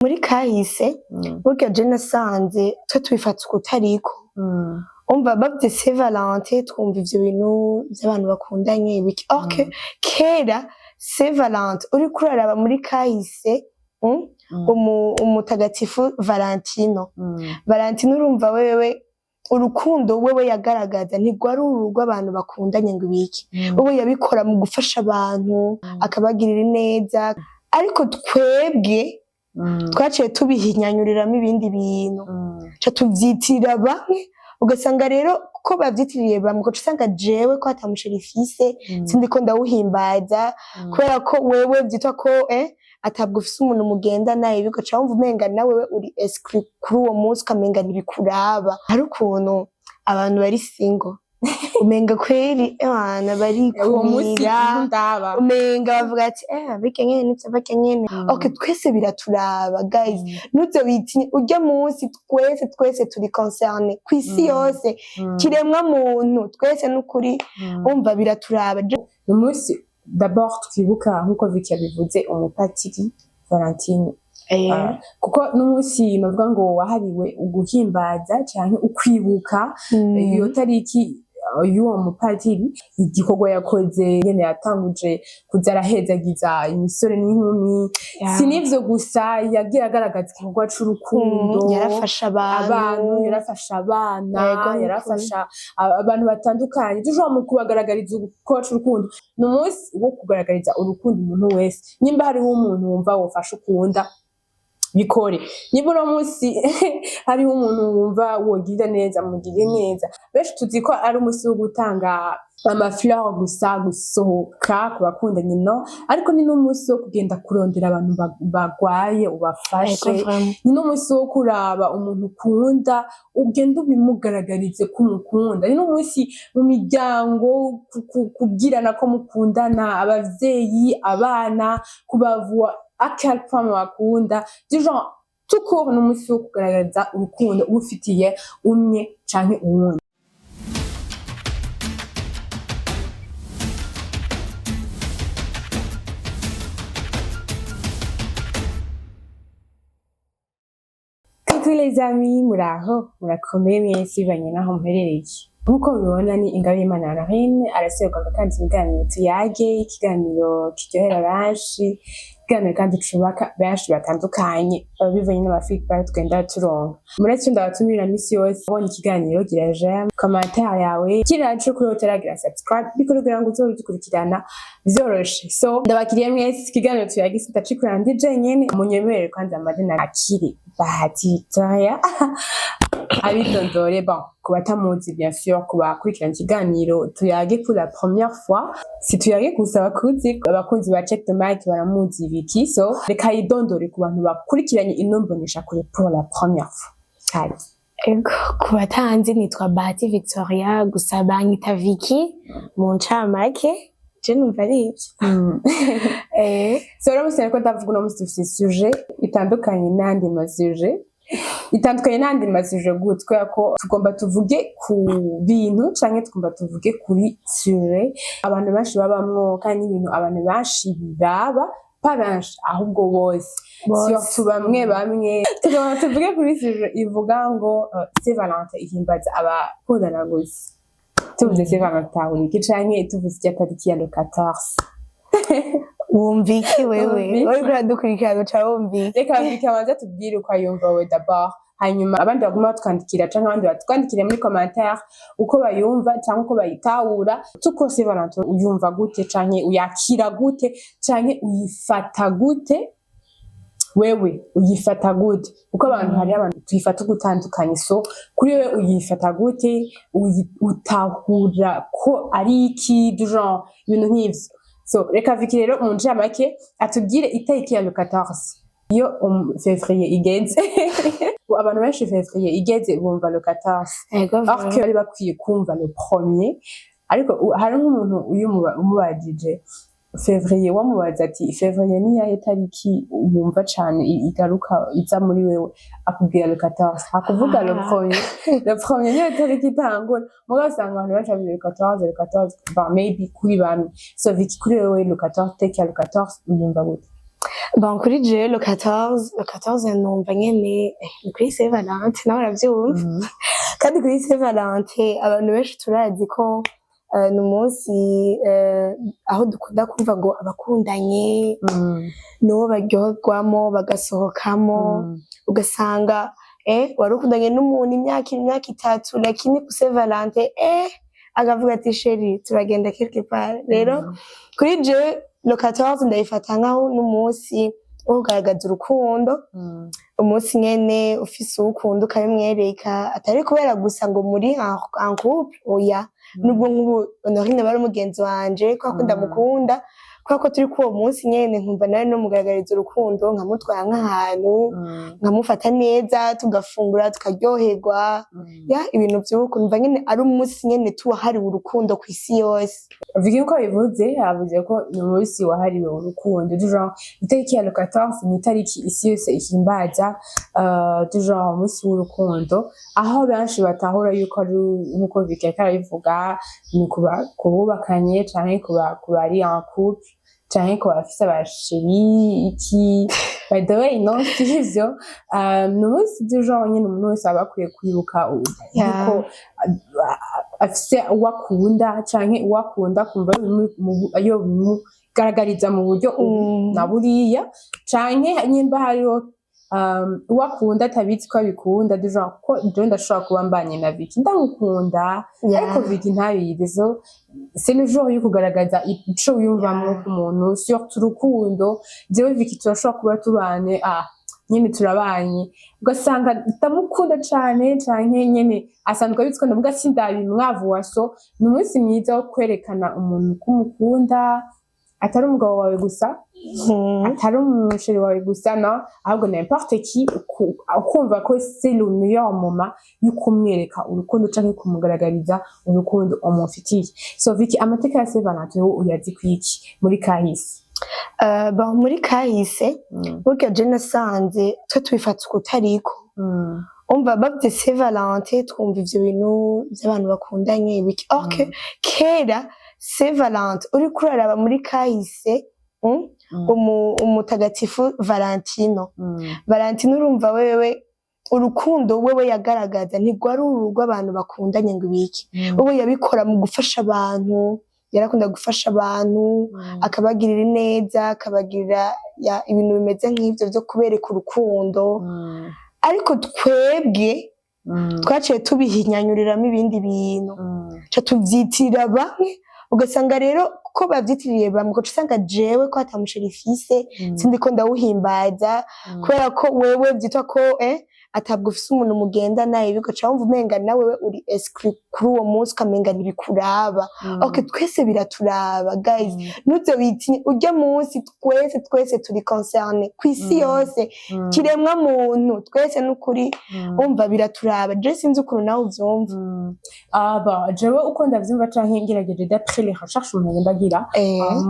Muri kahise burya je nasanze twe tubifata ukutariko. Umva, bavuze Saint Valentin twumva ivyo bintu vy'abantu bakundanye ibiki, or que kera Saint Valentin, uriko uraraba muri kahise, umutagatifu Valentino. Valentino, urumva wewe urukundo wewe yagaragaza ntirwari uru rw'abantu bakundanye ngo ibiki. Wewe yabikora mu gufasha abantu, akabagirira neza, ariko twebwe twaciye tubihinyanyuriramo ibindi bintu, ca tuvyitirira bamwe. Ugasanga rero ko bavyitiriye bamwe, ugaca usanga jewe ko ata mu chéri mfise sindiko ndawuhimbaza, kubera ko wewe vyitwa ko atabwo ufise umuntu mugendana ibi, ugaca wumva umenga nawewe uri exclu kuri uwo munsi, ukamenga ntibikuraba. Hari ukuntu abantu bari single umenga kweri ewana Uwo munsi barikumira, ndaba umenga bavuga ati birya nyene nivyo, barya nyene. Okay, twese biraturaba guys, ntuze witinye urya munsi, twese twese turi concernés kw'isi yose, kiremwa muntu twese n'ukuri. Umva, biraturaba. Ni umunsi d'abord twibuka, nk'uko Vicky yabivuze, umupatiri Valentine. Kuko n'umunsi navuga ngo wahariwe uguhimbaza canke ukwibuka iyo tariki y'uwo mupatiri, igikorwa yakoze nyene yatanguje kuza arahezagiza imisore n'inkumi. Si n'ivyo gusa, yagiye agaragaza igikorwa c'urukundo. Yarafasha abantu. Abantu, yarafasha abana. Yego, ni Yarafasha abantu batandukanye, dushobora mu kubagaragariza igikorwa c'urukundo. Ni umunsi wo kugaragariza urukundo umuntu wese. Nimba hariho umuntu wumva wofasha, ukunda, bikore. Niba uno munsi hariho umuntu wumva wogirira neza, mugirire neza. Benshi tuzi ko ari umunsi wo gutanga ama fleurs gusa, gusohoka ku bakundanye, no, ariko ni n'umunsi wo kugenda kurondera abantu bagwaye ubafashe. Ego, vraiment. Ni n'umunsi wo kuraba umuntu ukunda, ugenda ubimugaragarize ko umukunda. Ni n'umunsi mu miryango kubwirana ko mukundana, abavyeyi, abana, kubavuwa à quel point mubakunda, du genre tout court. Ni umunsi wo kugaragaza urukundo uba ufitiye umwe canke uwundi. Coucou les amis, muraho, murakomeye mwese bivanye naho muherereye. Nk'uko mubibona, ni Ingabire Imana Lorraine araseruka kandi ikiganiro Tuyage, ikiganiro kiryohera benshi, ikiganiro kandi cubaka benshi batandukanye, bivanye n'ama feedback tugenda turonka. Muretse ndabatumira misi yose, ubonye ikiganiro gira j'aime, commentaire yawe, kiriya co kuri utaragira subscribe bikore kugira ngo uzohore udukurikirana vyoroshe. So ndabakiriye mwese ikiganiro Tuyage, sindacikurana ndi jenyene, munyemerere kwanza amazina akiri Bahati Victoria abidondore. Bon, ku batamuzi, bien sûr, ku bakurikirana ikiganiro Tuyage pour la première fois, si Tuyage gusa bakuzi, abakunzi ba Check the Mic baramuzi Vicky. So reka yidondore ku bantu bakurikiranye ino mboneshakure pour la première fois. Kari. Ego, ku batanzi nitwa Bahati Victoria, gusa banyita Vicky mu ncamake. Je numva ari ivyo. So rero musi ariko ndavuga, uno musi dufise sujet itandukanye n'ayandi ma sujets. Itandukanye n'ayandi ma sujets gute? Kubera ko tugomba tuvuge ku bintu canke tugomba tuvuge kuri sujet abantu benshi babamwo, kandi n'ibintu abantu benshi biraba, pas benshi ahubwo bose. Bose. Surtout bamwe bamwe. Tugomba tuvuge kuri sujet ivuga ngo Saint Valentin ihimbaza abakundana gusa. Tuvuze Saint Valentin iki, canke tuvuze irya tariki ya le 14? Wumva iki wewe? Wumva iki? Uriko uradukurikirana uca wumva iki? Reka bikabanza tubwire uko ayumva we d'abord, hanyuma abandi baguma batwandikira canke abandi batwandikire muri commentaire uko bayumva canke uko bayitahura. Tuko Saint Valentin uyumva gute, canke uyakira gute, canke uyifata gute? Wewe uyifata gute? Kuko abantu, hariho abantu tuyifata ugutandukanye. So kuri wewe uyifata gute? Utahura ko ari iki, du genre ibintu nk'ivyo. So reka Vicky rero mu ncamake atubwire itariki ya le 14. Iyo février igeze, abantu benshi février igeze bumva le 14, Ego. alors que bari bakwiye kumva le premier. Ariko hari nk'umuntu uyu umubajije février, wamubaza ati février ni yahe tariki wumva cane igaruka iza muri wewe, akubwira le 14, akuvuga le premier. Le premier niyo tariki itangura, mugabo usanga abantu benshi bavuze le 14, le 14. Bon, maybe kuri bamwe. So Vicky, kuri wewe le 14, tariki ya le 14 uyumva gute? Bon, kuri jewe le 14, le 14 numva nyene ni kuri Saint Valentin, nawe uravyumva. Kandi kuri Saint Valentin abantu benshi turazi ko ni umunsi aho dukunda kumva ngo abakundanye niwo baryoherwamo, bagasohokamo, ugasanga wari ukundanye n'umuntu imyaka 3, lakini ku Saint Valentin akavuga ati: "Chéri, turagenda quelque part." Rero kuri jewe le 14 ndayifata nkaho n'umunsi wo kugaragaza urukundo, umunsi nyene ufise uwo ukunda ukabimwereka, atari kubera gusa ngo muri en couple, oya. Nubwo nk'ubu Honorine aba ari umugenzi wanje, kubera ko ndamukunda, kubera ko turi kuri uwo munsi nyene, nkumva nawe nomugaragariza urukundo, nkamutwara nk'ahantu, nkamufata neza, tugafungura, tukaryoherwa, ya ibintu vy'uko numva nyene ari umunsi nyene tuwahariwe urukundo kw'isi yose. Vicky nkuko bivuze, yavuze ko ni umunsi wahariwe urukundo, du genre itariki ya le 14 ni itariki isi yose ihimbaza, du genre umunsi w'urukundo, aho benshi batahura yuko ari nkuko Vicky yariko arabivuga, ni kuba kububakanye canke kuba kubari en couple canke ku bafise aba chéri iki. By the way, no sivyo, ni umunsi du genre nyene umuntu wese aba akwiye kwibuka yuko afise uwo akunda canke uwo akunda kumva yobimugaragariza mu buryo ubu na buriya, canke nyimba hariho uwo akunda atabizi ko abikunda, du genre ko jewe ndashobora kuba mbanye na Vicky ndamukunda, ariko Vicky ntabizi. So c'est le jour yo kugaragaza ico wiyumvamwo ku muntu, surtout urukundo. Jewe Vicky turashobora kuba tubanye, nyene turabanye, ugasanga ndamukunda cane, canke nyene asanzwe abizi ko ndavuga, sindabimwavuwa. So ni umunsi mwiza wo kwerekana umuntu ko umukunda, atari umugabo wawe gusa, atari umu chéri wawe gusa, no ahubwo n'importe qui, ukumva ko c'est le meilleur moment yo kumwereka urukundo canke kumugaragariza urukundo umufitiye. So Vicky, amateka ya Saint Valentin wowe uyazi kwiki muri kahise? Bon, muri kahise burya je nasanze twe tubifata ukutariko. Umva, bavuze Saint Valentin twumva ivyo bintu vy'abantu bakundanye ibiki, or que kera Saint Valentin, uriko uraraba muri kahise, umutagatifu Valentino, Valentino, urumva wewe urukundo wewe yagaragaza ntirwari uru rw'abantu bakundanye ngo ibiki. Wewe yabikora mu gufasha abantu, yarakunda gufasha abantu, akabagirira neza, akabagirira ibintu bimeze nk'ivyo vyo kubereka urukundo. Ariko twebwe twaciye tubihinyanyuriramo ibindi bintu, ca tuvyitirira bamwe, ugasanga rero ko bavyitiriye bamwe, ugaca usanga jewe ko ata mu chéri mfise sindiko ndawuhimbaza, kubera ko wewe vyitwa ko atabwo ufise umuntu mugendana ibi, ugaca wumva umenga nawewe uri exclu kuri uwo munsi, ukamenga ntibikuraba. Okay, twese biraturaba guys, ntuze witinye urya munsi, twese twese turi concernés kw'isi yose, kiremwa muntu twese, n'ukuri wumva biraturaba. Je sinzi ukuntu nawe uvyumva. Ah bah, jewe uko ndavyumva canke ngerageje d'après les recherches umuntu agenda agira,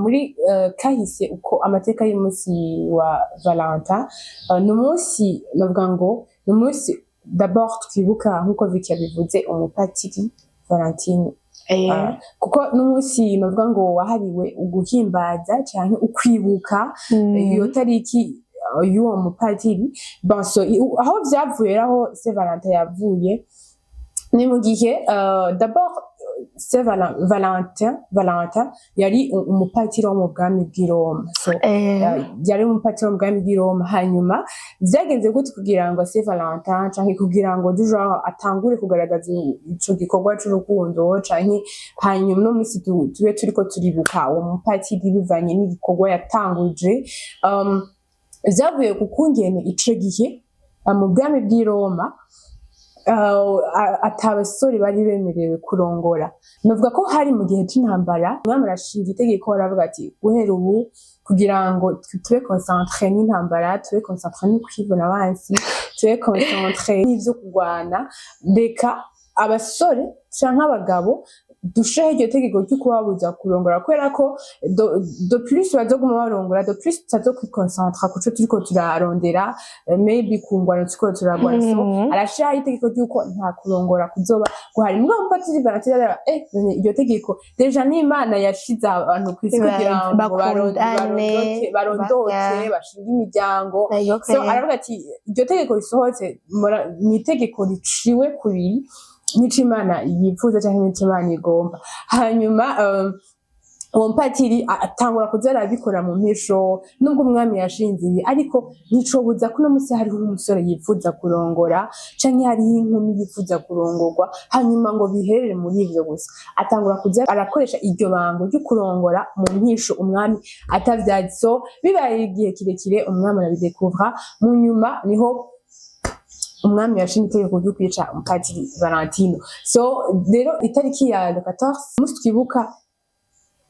muri kahise, uko amateka y'umunsi wa Valentin, ni umunsi navuga ngo ni umunsi d'abord twibuka, nkuko Vicky yabivuze, umupatiri Valentine. Kuko n'umunsi navuga ngo wahariwe uguhimbaza canke ukwibuka iyo tariki y'uwo mupatiri. Bon, so aho vyavuye, aho Saint Valentin yavuye, ni mu gihe d'abord Saint Valentin yari umupatiri wo mu bwami bw'i Roma. So yari umupatiri wo mu bwami bw'i Roma. Hanyuma vyagenze gute kugira ngo Saint Valentin canke kugira ngo du genre atangure kugaragaza ico gikorwa c'urukundo, canke hanyuma no musi tube turiko turibuka uwo mupatiri bivanye n'igikorwa yatanguje, vyavuye ku kungene ico gihe mu bwami bw'i Roma ata basore bari bemerewe kurongora. Novuga ko hari mu gihe c'intambara, umwami arashinga itegeko, aravuga ati: "Guhera ubu, kugira ngo tube concentrés n'intambara, tube concentrés no kwivuna abansi, tube concentrés n'ivyo kurwana, reka abasore canke abagabo Dushireho iryo tegeko ryo kubabuza kurongora, kubera ko de plus bazoguma barongora, de plus tutazo kwiconcentra kuco turiko turarondera, maybe ku ngwano turiko turagwana. So arashiraho itegeko ry'uko nta kurongora kuzoba guhari. Mugabo umupatiri Valentine araba, none iryo tegeko déjà n'Imana yashize abantu kw'isi kugira ngo bakundane, barondoke, bashinge imiryango. So aravuga ati iryo tegeko risohotse, ni itegeko riciwe kubiri n'ico Imana yifuza canke n'ico Imana igomba. Hanyuma uwo mupatiri atangura kuza arabikora mu mpisho, nubwo umwami yashinze ibi, ariko nticobuza ko uno musi hariho umusore yifuza kurongora canke hariho inkumi yifuza kurongorwa, hanyuma ngo biherere muri ivyo gusa. Atangura kuza arakoresha iryo bango ryo kurongora mu mpisho, umwami atavyazi. So bibaye igihe kirekire, umwami arabidekuvra. Mu nyuma niho umwami yashinze itegeko ryo kwica umupatiri Valentino. So rero itariki ya le 14, umunsi twibuka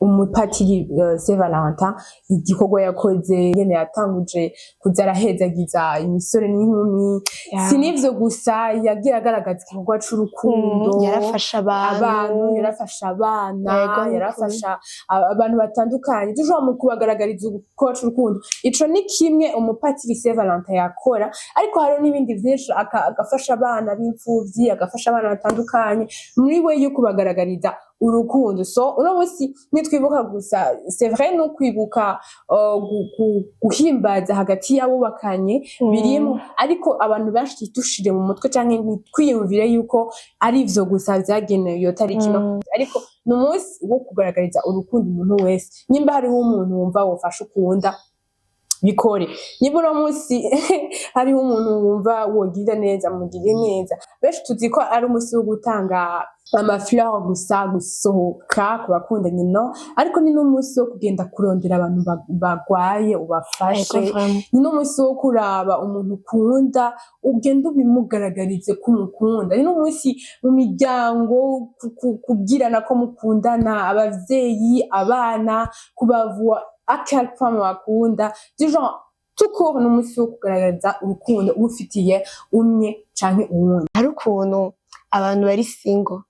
umupatiri Saint Valentin, igikorwa yakoze, nyene yatanguje kuza arahezagiza imisore n'inkumi. Si n'ivyo gusa, yagiye agaragaza igikorwa c'urukundo. Yarafasha abantu. Abantu, yarafasha abana. Yego, ni Yarafasha abantu batandukanye, dushobora mu kubagaragariza igikorwa c'urukundo. Ico ni kimwe umupatiri Saint Valentin yakora, ariko hariho n'ibindi vyinshi, agafasha abana b'imfuvyi, agafasha abana batandukanye muri we yo kubagaragariza urukundo. So uno munsi nitwibuka gusa, c'est vrai, no kwibuka guhimbaza hagati y'abubakanye birimo, ariko abantu benshi ntitushire mu mutwe canke ntitwiyumvire yuko ari ivyo gusa vyagenewe iyo tariki, no ariko ni umunsi wo kugaragariza urukundo umuntu wese. Nimba hariho umuntu wumva wofasha, ukunda, bikore. Niba uno munsi hariho umuntu wumva wogirira neza, mugirire neza. Benshi tuzi ko ari umunsi wo gutanga amafleur gusa, gusohoka ku bakundanye, no ariko ni n'umunsi wo kugenda kurondera abantu bagwaye, ubafashe. Ego, vraiment. Ni n'umunsi wo kuraba umuntu ukunda, ugenda ubimugaragarize ko umukunda. Ni n'umunsi mu miryango kubwirana ko mukundana, abavyeyi, abana, kubavuwa à quel point mubakunda, du genre tout court. Ni umunsi wo kugaragaza urukundo uba ufitiye umwe canke uwundi. Hari ukuntu abantu bari single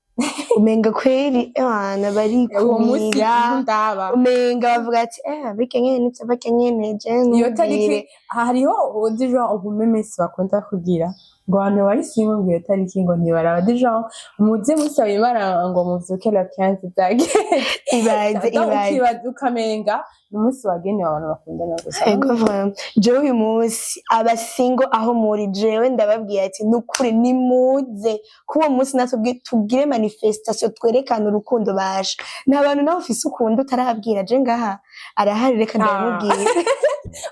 umenga kweri abana Uwo munsi barikumira, ndaba umenga bavuga ati birya nyene nivyo, barya nyene je iyo tariki ntubwire. Hariho du genre ubumemesi bakunda kugira ngo abantu bari single ngo iyo tariki ngo ntibaraba, du genre muze musaba Imana ngo muvyuke la 15 zageze. Ibaze, ibaze. Ukibaza ukamenga ni umunsi wagenewe abantu bakundana gusa. Ego, vraiment. Jewe uyu munsi aba single aho muri, jewe ndababwiye ati nukuri nimuze k'uwo munsi natwe tugire manifestation, twerekane urukundo. Basha nta bantu nawe ufise ukunda utarabwira, je ngaha arahari, reka ndabimubwira.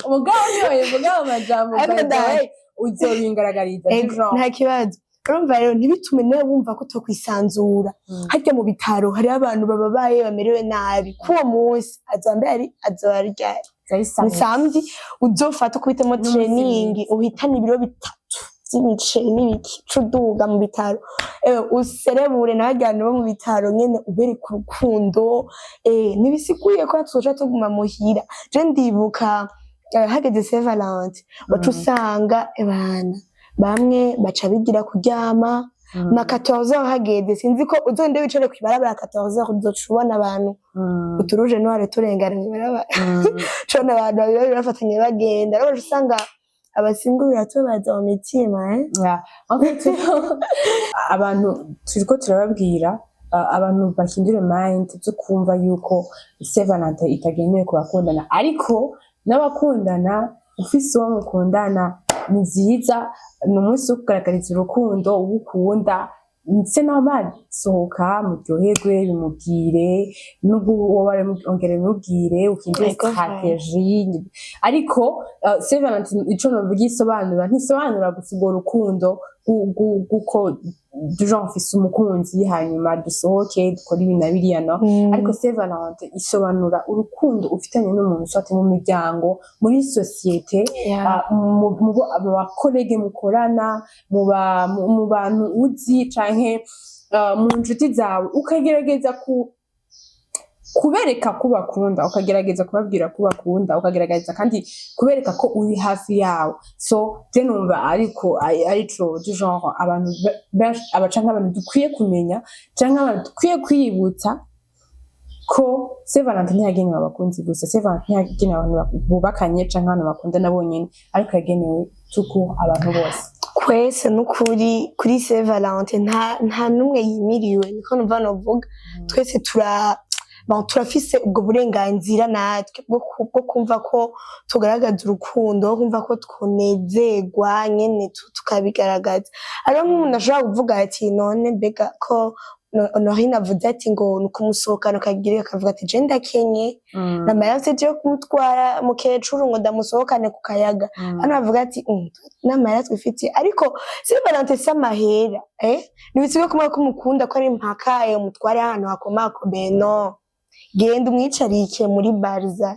Umugabo niwe bivuga mu majambo. Ariko By the way, ndaje. uzobingaragariza. Ego, du genre nta kibazo. Urumva rero ntibitume nawe wumva ko utokwisanzura. Harya mu bitaro hariho abantu bababaye, bamerewe nabi. K'uwo munsi azoba ari, azoba ryari? Ni samedi. Uzofata ukubitemo N'umunsi training, mwiza. uhitane ibiro 3 vy'imiceri n'ibiki, uca uduga mu bitaro, userebure n'abajyana bo mu bitaro nyene, ubereka urukundo. Ntibisiguye ko tuzoca tuguma muhira. Je ndibuka hageze Saint Valentin, waca usanga ebana bamwe baca bigira kuryama ma 14 heures hageze. Sinzi ko uzogende wicare kw'ibarabara 14 heures, uzoca ubona abantu uturuje noir turengana mw'ibarabara, ucabona abantu babiri bafatanye bagenda. Rero uca usanga aba single biratubabaza mu mitima, eh? Yeah. En fait, abantu turiko turababwira, abantu bahindure mind zo kumva yuko Saint Valentin itagenewe ku bakundana, ariko n'abakundana, ufise uwo mukundana, ni vyiza, ni umunsi wo kugaragariza urukundo uwo ukunda. C'est normal, sohoka muryoherwe, bimubwire, nubwo woba ongera bimubwire, ukindure Ego, stratégie. Ariko Saint Valentin, ico novuga isobanura, ntisobanura gusa urwo rukundo guko du genre mfise umukunzi hanyuma dusohoke dukore ibi na biriya, no. Ariko Saint Valentin isobanura urukundo ufitanye n'umuntu, soit mu miryango, muri société, mu ba collègues mukorana, mu bantu uzi canke mu nshuti zawe, ukagerageza ku Kubereka ko ubakunda, ukagerageza kubabwira ko ubakunda, ukagerageza kandi kubereka ko uri hafi yawo. So je numva ariko arico du genre abantu benshi aba canke abantu dukwiye kumenya, canke abantu dukwiye kwiyibutsa ko Saint Valentin ntiyagenewe abakunzi gusa, Saint Valentin ntiyagenewe abantu bubakanye canke abantu bakundana bonyene, ariko yagenewe tuku abantu bose. Twese n'ukuri, kuri Saint Valentin nta n'umwe yimiriwe, niko numva novuga. Twese tura bon, turafise ubwo burenganzira natwe bwo kumva ko tugaragaza urukundo, bwo kumva ko twonezerwa nyene, tukabigaragaza. Hariho nk'umuntu ashobora kuvuga ati: "None mbega ko Honorine avuze ati ngo ni ukumusohokana ukagira", akavuga ati: "Je ndakenye, namara mfise yo kumutwara mukecuru ngo ndamusohokane ku kayaga." Hano bavuga ati: "N'amahera twifitiye." Ariko Saint Valentin si amahera, eh, ntibisigaye kumwe ko umukunda ko ari impaka umutware ahantu hakomakomeye. No genda umwicarike muri barza,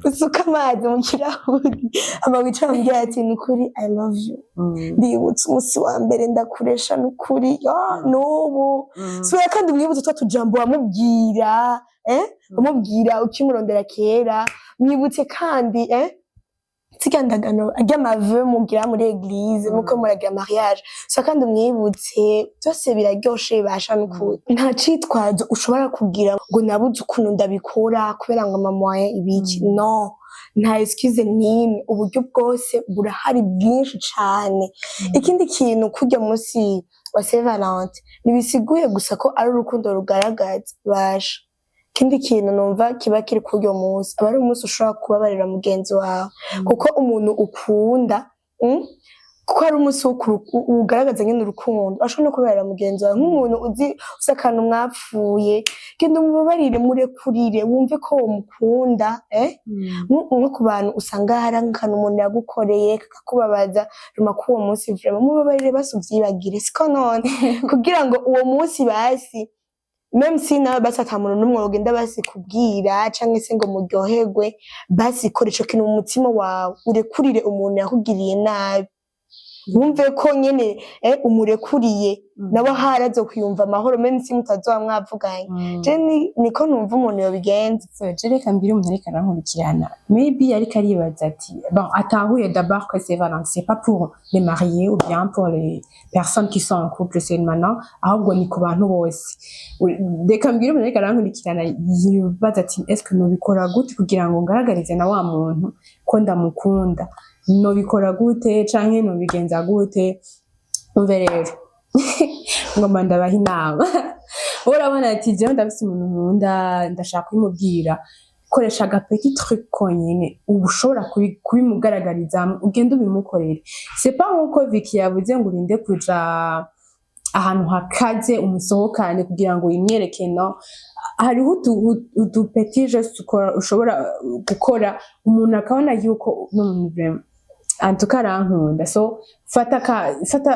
usuke amazi mu kirahuri, ama wicara umubwira ati: "Ni ukuri, I love you. Ndibutse umunsi wa mbere ndakuresha, nukuri ya n'ubu." Sura kandi umwibutse twa tujambo wamubwira, eh, wamubwira ukimurondera kera. Mwibutse kandi, eh, zirya ndagano, arya ma vœux mugira muri église muko muragira mariage. So kandi umwibutse, byose biraryoshe basha, nukuri nta citwazo ushobora kugira ngo nabuze ukuntu ndabikora kubera ngo ama moyens ibiki. No, nta excuse n'imwe, uburyo bwose burahari bwinshi cane. Ikindi kintu, kurya munsi wa Saint Valentin ntibisiguye gusa ko ari urukundo rugaragaza basha. Ikindi kintu numva kiba kiri kuri uyo munsi, aba ari umunsi ushobora kubabarira mugenzi wawe, kuko umuntu ukunda, kuko ari umunsi wo ugaragaza nyene urukundo, ashobora no kubabarira mugenzi wawe, nk'umuntu uzi uzi akantu mwapfuye. Genda umubabarire, murekurire, wumve ko womukunda, eh. Nko ku bantu usanga hari akantu umuntu yagukoreye kakakubabaza, ruma k'uwo munsi vraiment mubabarire basi, uvyibagire, siko none? Kugira ngo uwo munsi basi, même si nawe basi ata muntu n'umwe wogenda basi kubwira canke se ngo muryoherwe, basi kora ico kintu mu mutima wawe, urekurire umuntu yakugiriye nabi, wumve ko nyene, eh, umurekuriye, nawe ahari azokwiyumva amahoro, même si mutazoba mwavuganye. Je niko numva umuntu yobigenza. So, je reka mbwire umuntu ariko arankurikirana, maybe ariko aribaza ati bon, atahuye d'abord que Saint Valentin c'est pas pour les mariés ou bien pour les personnes qui sont en couple seulement, ahubwo ni ku bantu bose. Reka mbwire umuntu ariko arankurikirana yibaza ati: "Est-ce que nobikora gute kugira ngo ngaragarize na wa muntu ko ndamukunda? Nobikora gute canke nobigenza gute?" Umve rero, ngomba ndabaha inama. Urabona ati: "Jewe ndafise umuntu nkunda, ndashaka kubimubwira." Koresha aga petit truc konyene uba ushobora kubimugaragarizamwo, ugende ubimukorere. C'est pas nkuko Vicky yavuze ngo urinde kuja ahantu hakaze umusohokane kugira ngo wimwereke. No, hariho utu petit geste ushobora gukora, umuntu akabona yuko n'umuntu vraiment en tout cas arankunda. So fata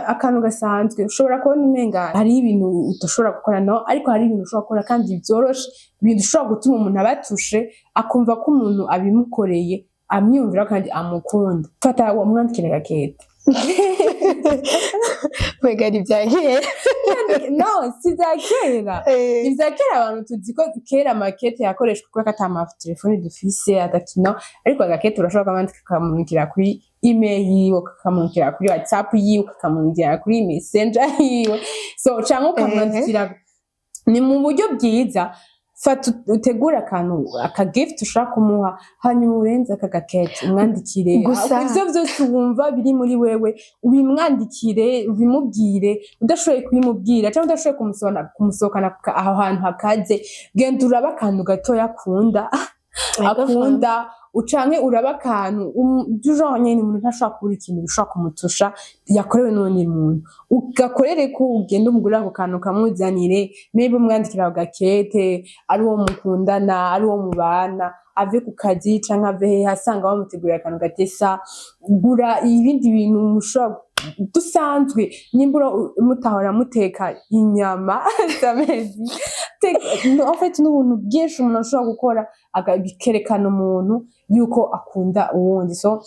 akantu gasanzwe. Ushobora kubona umenga hariho ibintu udashobora gukora, no, ariko hari ibintu ushobora gukora kandi vyoroshe, ibintu ushobora gutuma umuntu abatushe, akumva ko umuntu abimukoreye amwiyumvira kandi amukunda. Fata wamwandikire gakete. Mbega ari ibya kera? No, si ibya kera. Ibya kera, abantu tuzi ko kera makete yakoreshwa kubera ko ata matelefoni dufise adakino, ariko agakete urashobora kumwandika, ukamurungikira kuri email yiwe, ukakamurungikira kuri WhatsApp yiwe, ukakamurungikira kuri Messenger yiwe, so canke ukamwandikira. Ni mu buryo bwiza. Fata utegure akantu, aka gift ushaka kumuha, hanyuma urenze aka gakete umwandikire. Ivyo vyose wumva biri muri wewe ubimwandikire, ubimubwire. Udashoboye kubimubwira cyangwa udashoboye kumusohokana aho hantu hakaze, genda uraba akantu gatoya akunda, ucanke uraba akantu du genre nyene umuntu ntashobora kubura ikintu gishobora kumutusha yakorewe n'uwundi muntu, ugakorere ko ugenda umugurire ako kantu, kamuzanire, maybe umwandikira ako gakete, ari uwo mukundana, ari uwo mubana, ave ku kazi canke ave hehe asanga bamutegurira akantu gatesa. Gura ibindi bintu mushobora dusanzwe, nimbura mutahora muteka inyama z'amezi. En fait n'ubuntu bwinshi umuntu ashobora gukora bikerekana umuntu yuko akunda uwundi. So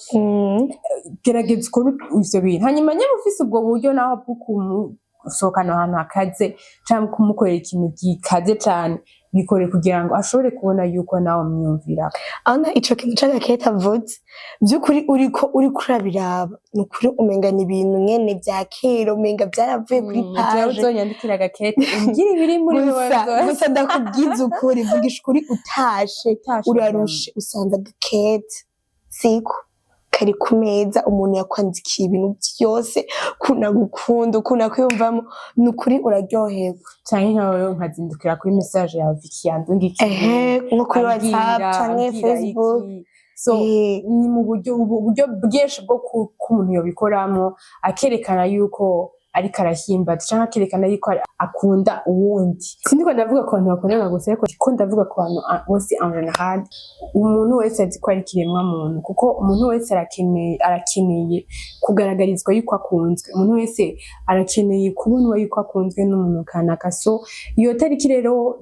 gerageza ukore ivyo bintu. Hanyuma nyaba ufise ubwo buryo naho bwo kumusohokana ahantu hakaze canke kumukorera ikintu gikaze cane. Bikore kugira ngo ashobore kubona yuko nawe umwiyumvira. Ana ico kintu c'agakete avuze, vy'ukuri uriko urabiraba, ni ukuri umenga ni ibintu nyene vya kera, umenga vyaravuye kuri Jewe page. uzonyandikira agakete umbwire ibiri muri wewe Gusa vyose. gusa ndakubwiza ukuri, vugisha ukuri, utashe Utashe. urarushe, usanze agakete siko kari ku meza, umuntu yakwandikiye ibintu vyose, ukuntu agukunda, ukuntu akwiyumvamo, ni ukuri uraryoherwa. Canke nkawe nkazindukira kuri message ya Vicky yandungikiye, Ehe, nko kuri WhatsApp ambwira canke ambwira Facebook. iki. So ni mu buryo uburyo bwinshi bwo ko umuntu yobikoramo, akerekana yuko ariko arahimbaza canke akerekana yuko akunda uwundi. Sindiko ndavuga ku bantu bakundana gusa, ariko ko ndavuga ku bantu bose en général. Umuntu wese azi ko ari ikiremwa muntu, kuko umuntu wese arakeneye kugaragarizwa yuko akunzwe, umuntu wese arakeneye kubonwa yuko akunzwe n'umuntu kanaka. So iyo tariki rero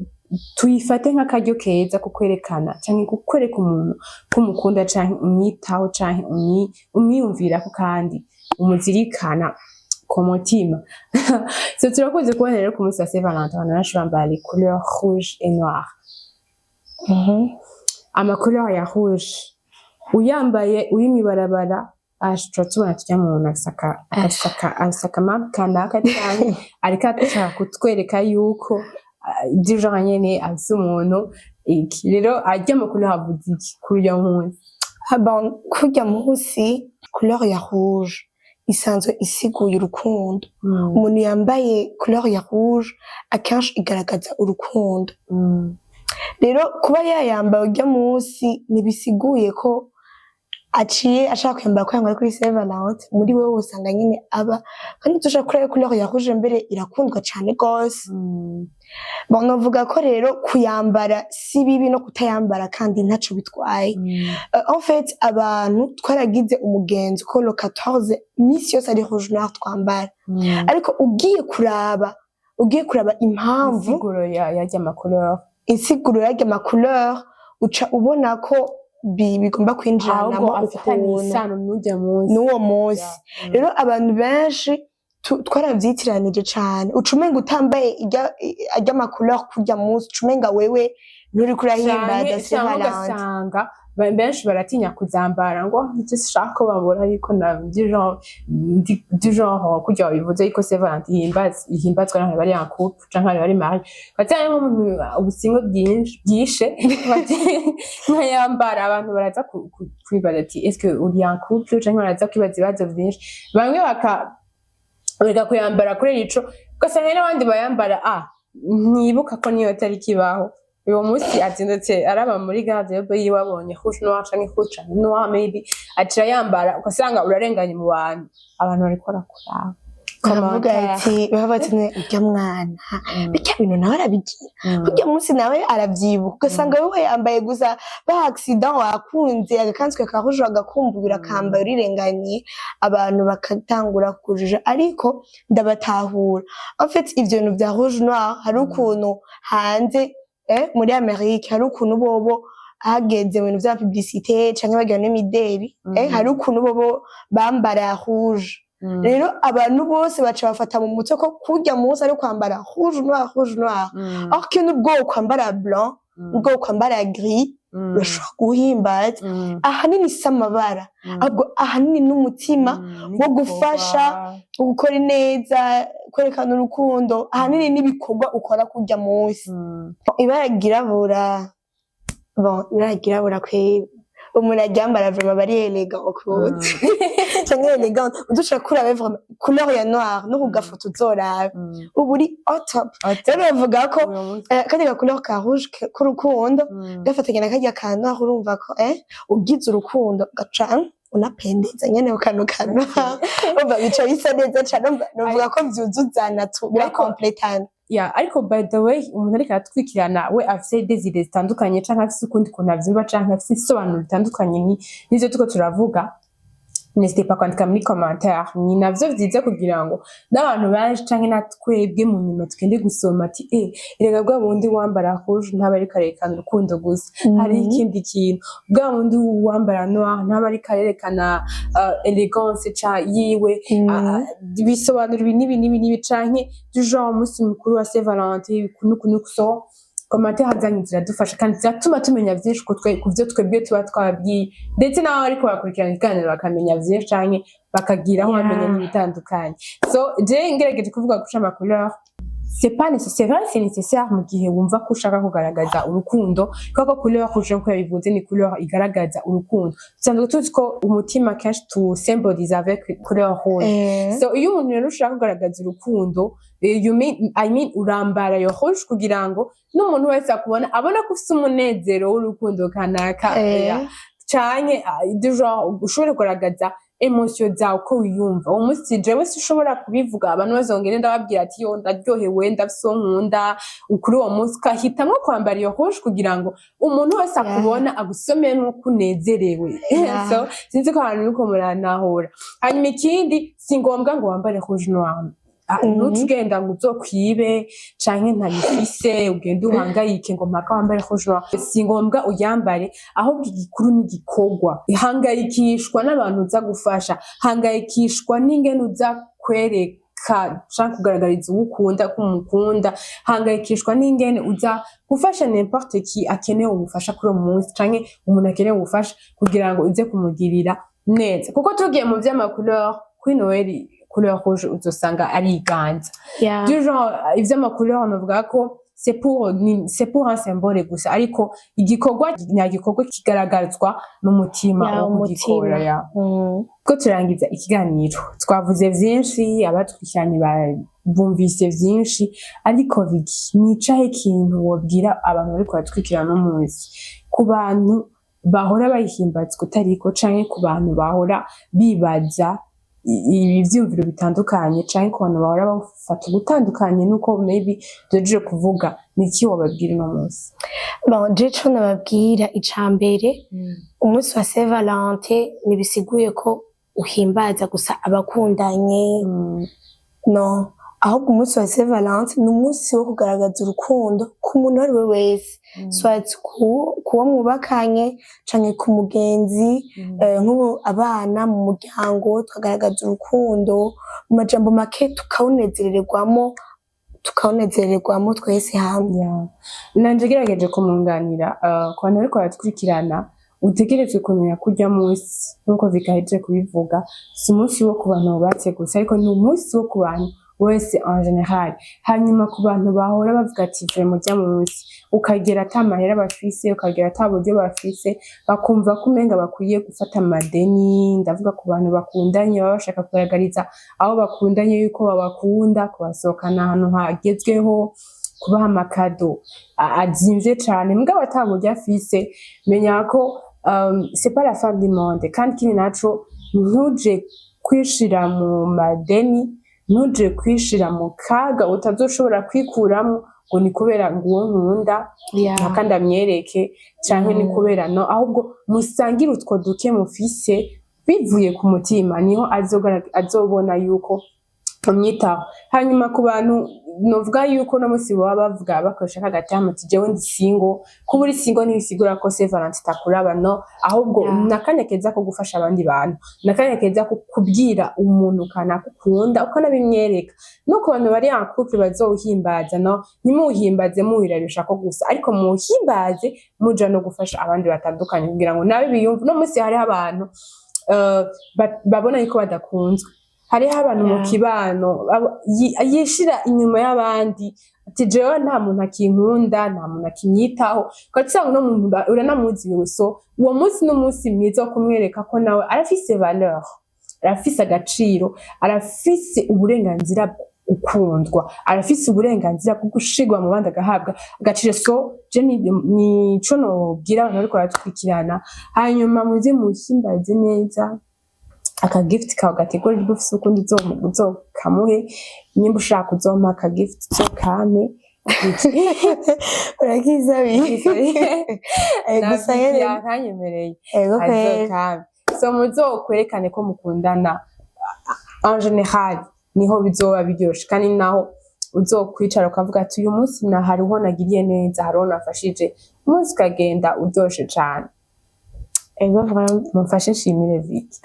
tuyifate nk'akaryo keza ko kwerekana canke kukwereka umuntu ko umukunda canke umwitaho canke umwiyumvirako kandi umuzirikana ku mutima. So turakunze kubona rero ku munsi wa Saint Valentin abantu benshi bambara les couleurs rouge et noir. Ama couleur ya rouge uyambaye uri mw'ibarabara, ash, tuba tubona turya muntu afise akamaro kanaka canke ariko ashaka kutwereka yuko du genre nyene afise umuntu iki. Rero arya ma couleur avuze iki kuri uyo munsi? Ah bon, kurya munsi couleur ya rouge isanzwe isiguye urukundo. Umuntu yambaye couleur ya rouge akenshi igaragaza urukundo. Rero kuba yayambaye urya munsi ntibisiguye ko aciye ashaka kwiyambara ko yambara kuri Saint Valentin. Muri wewe usanga nyine aba kandi tushaka kuri couleur ya rouge, mbere irakundwa cane gose. Bon, novuga ko rero kuyambara si bibi, no kutayambara kandi ntaco bitwaye. En fait, abantu twaragize umugenzo ko le 14 misi yose ari rouge noir twambara, ariko ugiye kuraba impamvu, insiguro yarya ma couleur, insiguro y'arya ma couleur, uca ubona ko bigomba kwinjiranamo ahubwo afitanye ukuntu isano n'urya munsi. N'uwo munsi. Rero abantu benshi twaravyitiranije cane, uca umenga utambaye arya ma couleur kurya munsi, uca umenga wewe nturiko urahimbaza canke Saint canke Valentin. Ugasanga benshi baratinya kuzambara ngo nicyo sishaka ko bambona yuko na du genre du genre kurya wabivuze yuko Saint Valentin ihimbazwa n'abantu bari en couple canke abantu bari mariés, batari nk'umuntu ubusingo bwinshi bwishe nkayambara, abantu baraza kwibaza ati: "Est-ce que uri en couple?" Canke baraza kwibaza ibibazo vyinshi, bamwe baka bareka kuyambara kubera ico. Ugasanga n'abandi bayambara, ntibuka ko niyo tariki ibaho, uwo munsi azindutse araba muri garde-robe yiwe, abonye rouge noir canke rouge canke noir maybe, aciye yambara, ugasanga urarenganye mu bantu, abantu bariko barakuraba. Baravuga ati, baba bati: "Urya mwana birya bintu nawe arabigira, kurya munsi nawe aravyibuka." Ugasanga wewe yambaye gusa ba accident, wakunze agakanzu ka rouge, wagakumbura, akambaye, urirenganye, abantu bakatangura kujija. Ariko ndabatahura. En fait, ivyo bintu vya rouge noir, hari ukuntu hanze, muri Amerika, hari ukuntu bobo hageze mu bintu vya publicité canke bagira n'imideri, hari ukuntu bobo bambara rouge. Rero abantu bose baca bafata mu mutwe ko kurya munsi ari kwambara rouge noir, rouge noir, alors que nubwo wokwambara blanc, nubwo wokwambara gris, urashobora guhimbaza. Ahanini si amabara, ahubwo ahanini n'umutima wo gufasha, gukora neza, kwerekana urukundo, ahanini n'ibikorwa ukora kurya munsi. Ibara ryirabura, bon, ibara ryirabura kweri umuntu aryambara vraiment aba ari élégant ukuntu canke élégante. Udushaka kuraba vraiment couleur ya noir no kugafoto uzorabe uba uri au top. Rero bavuga ko karya ga couleur ka rouge k'urukundo gafatanya na karya ka noir, urumva ko ugize urukundo gaca unapendeza nyene ku kantu ka noir, urumva bica bisa neza cane. Urumva novuga ko vyuzuzana tu, birakompletana. Ya, ariko by the way, umuntu ariko aratwikirana we afise des idées zitandukanye canke afise ukundi kuntu avyumva canke afise isobanuro ritandukanye n'ivyo turiko turavuga, n'hésitez pas kwandika muri commentaire. Ni navyo vyiza kugira ngo n'abantu benshi canke na twebwe mu nyuma tugende gusoma ati: "Erega bwa bundi wambara rouge ntaba ariko arerekana urukundo gusa, hariho ikindi kintu. Bwa bundi wambara noir ntaba ariko arerekana élégance ca yiwe, bisobanura ibi n'ibi n'ibi n'ibi, canke du genre umunsi mukuru wa Saint Valentin uku n'uku n'uku." So Commentaire zanyu ziradufasha kandi ziratuma tumenya vyinshi ku vyo twebwe tuba twababwiye, ndetse n'abo bariko barakurikirana ikiganiro bakamenya vyinshi canke bakagiraho bamenya n'ibitandukanye. So je ngerageje kuvuga guca ama couleur, c'est pas nécessaire. C'est vrai, c'est nécessaire mu gihe wumva ko ushaka kugaragaza urukundo, kuko couleur rouge, nkuko yabivuze, ni couleur igaragaza urukundo. Dusanzwe tuzi ko umutima kenshi tu symbolise avec couleur rouge. So iyo umuntu rero ushaka kugaragaza urukundo, you mean, I mean, urambara yo rouge kugira ngo n'umuntu wese akubona abona ko ufise umunezero w'urukundo kanaka. Yeah. Canke du genre ushobore kugaragaza émotion zawe uko wiyumva uwo munsi. Jewe sinshobora kubivuga, abantu bose ngo ngende ndababwira ati: "Yo, ndaryohewe, ndafise uwo nkunda." Kuri uwo munsi ukahitamwo kwambara iyo rouge kugira ngo umuntu wese akubona agusomere nk'uko unezerewe. So sinzi ko ahantu uriko muranahura. Hanyuma ikindi, si ngombwa ngo wambare rouge noir. Ntuce ugenda ngo uzokwibe canke ntayifise, ugende uhangayike ngo mpaka wambare rouge noir. Si ngombwa uyambare, ahubwo igikuru ni igikorwa. Hangayikishwa n'abantu uza gufasha, hangayikishwa n'ingene uza kwereka canke kugaragariza uwo ukunda ko umukunda, hangayikishwa n'ingene uza gufasha n'importe qui akeneye ubufasha kuri uwo munsi, canke umuntu akeneye ubufasha, kugira ngo uze kumugirira neza. Kuko tugiye mu vy'ama couleur, kuri Noël couleur rouge uzosanga ari iganza. Du genre ivy'ama couleur, novuga ko c'est pour un symbole gusa, ariko igikorwa nyagikorwa kigaragazwa n'umutima wo kugikora. Umutima. Ko turangiza ikiganiro, twavuze vyinshi, abadukurikiranye bumvise vyinshi, ariko Vicky, ni icahe kintu wobwira abantu bariko baratwikirana uno munsi, ku bantu bahora bayihimbaza kutariko, canke ku bantu bahora bibaza ibi vyiyumviro bitandukanye, canke ku bantu bahora bafata ugutandukanye nuko maybe duhejeje kuvuga? Ni iki wobabwira uno munsi? Bon, je ico nababwira, ica mbere, umunsi wa Saint Valentin ntibisiguye ko uhimbaza gusa abakundanye, no, ahubwo umunsi wa Saint Valentin ni umunsi wo kugaragaza urukundo ku muntu uwo ari we wese, soit kuwo mwubakanye canke ku mugenzi. Nk'ubu abana mu muryango tukagaragaza urukundo mu majambo make, tukawunezererwamo twese hamwe. Yeah. Nanje gerageje kumwunganira, ku bantu bariko baradukurikirana, utegerezwe kumenya ko urya munsi, nk'uko Vika ahejeje kubivuga, si umunsi wo ku bantu bubatse gusa, ariko ni umunsi wo ku bantu bose en général. Hanyuma ku bantu bahora bavuga ati: "Vraiment, urya munsi ukagera ata mahera bafise, ukagera ata buryo bafise", bakumva ko umenga bakwiye gufata amadeni. Ndavuga ku bantu bakundanye baba bashaka kugaragariza abo bakundanye yuko babakunda, kubasohokana ahantu hagezweho, kubaha ama cadeau azimvye cane, mugabo ata buryo afise, menya ko c'est pas la fin du monde. Kandi ikindi naco, ntuje kwishira mu madeni, ntuje kwishira mu kaga utazoshobora kwikuramwo ngo ni kubera ngo uwo nkunda mpaka ndamwereke, canke ni kubera no. Ahubwo musangire utwo duke mufise bivuye ku mutima, niho azobona yuko umwitaho. Hanyuma ku bantu novuga yuko no musi baba bavuga bakoresha k'agatama ati: "Jewe ndi single", kuba uri single ntibisigura ko Saint Valentin itakuraba, no, ahubwo nakanya keza ko gufasha abandi bantu, nakanya keza ko kubwira umuntu kanaka ukunda ukanabimwereka. No ku bantu bari en couple bazowuhimbaza, no, ntimuwuhimbaze muwirabisha ko gusa, ariko muwuhimbaze muja no gufasha abandi batandukanye kugira ngo nabe biyumve. No musi hariho abantu babona yuko badakunzwe, hariho abantu mu kibano yishira inyuma y'abandi ati: "Jewe nta muntu akinkunda, nta muntu akinyitaho", ugaca usanga uno muntu uranamuzi wewe. So uwo munsi n'umunsi mwiza wo kumwereka ko nawe arafise valeur, arafise agaciro, arafise uburenganzira bwo gukundwa, arafise uburenganzira bwo gushirwa mu bandi, agahabwa agaciro. So je nico nobwira abantu bariko baratwikirana. Hanyuma muze muhimbaze neza, aka gift kawe gategurirwa ufise ukundi uzokamuhe. Nimba ushaka uzompa aka gift, uzokampe. Urakisabiye. Gusa nyene Yakanyemereye. Ego kweri. Azokampe. So muzokwerekane ko mukundana en général, niho bizoba biryoshe, kandi naho uzokwicara ukavuga ati: "Uyu munsi na hariho nagiriye neza, hariho nafashije", umunsi ukagenda uryoshe cane. Ego vraiment. Mumfashe nshimire Vicky,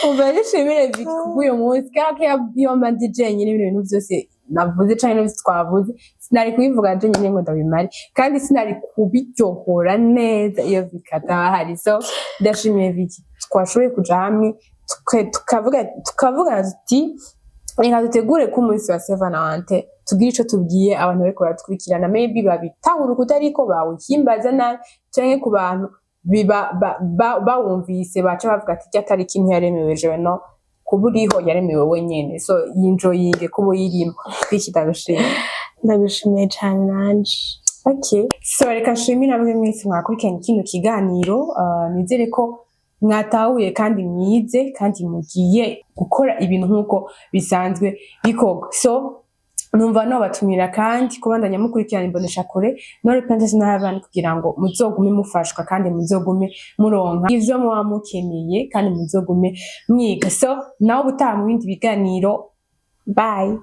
mumfashe nshimire Vicky kuko uyu munsi kaka iyo mba ndi jenyine, bino bintu vyose. Navuze canke n'ivyo twavuze, sinari kubivuga je nyene ngo ndabimare, kandi sinari kubiryohora neza iyo Vicky ataba ahari. So ndashimiye Vicky, twashoboye kuja hamwe tukavugana tuti reka dutegure ko umunsi wa Saint Valentin tugire ico tubwiye abantu bariko baratwikirana, maybe babitahura ukutariko, bawuhimbaza nabi, canke ku bantu bawumvise baca bavuga ati irya tariki ntiyaremewe jewe. No kuba uriho, yaremewe wenyene, so yinjoyinge kuba uyirimo. Vicky, ndagushimiye. Ndagushimiye cane nanje. Okay. So reka nshimire namwe mwese mwakurikiranye kino kiganiro. Nizere ko mwatahuye kandi mwize kandi mugiye gukora ibintu nk'uko bisanzwe bikorwa. So numva nobatumira kandi kubandanya mukurikirana imboneshakure No Repentance n'abandi kugira ngo muzogume mufashwa kandi muzogume muronka ivyo muba mukeneye kandi muzogume mwiga. So nawe ubutaha mu bindi biganiro, bye.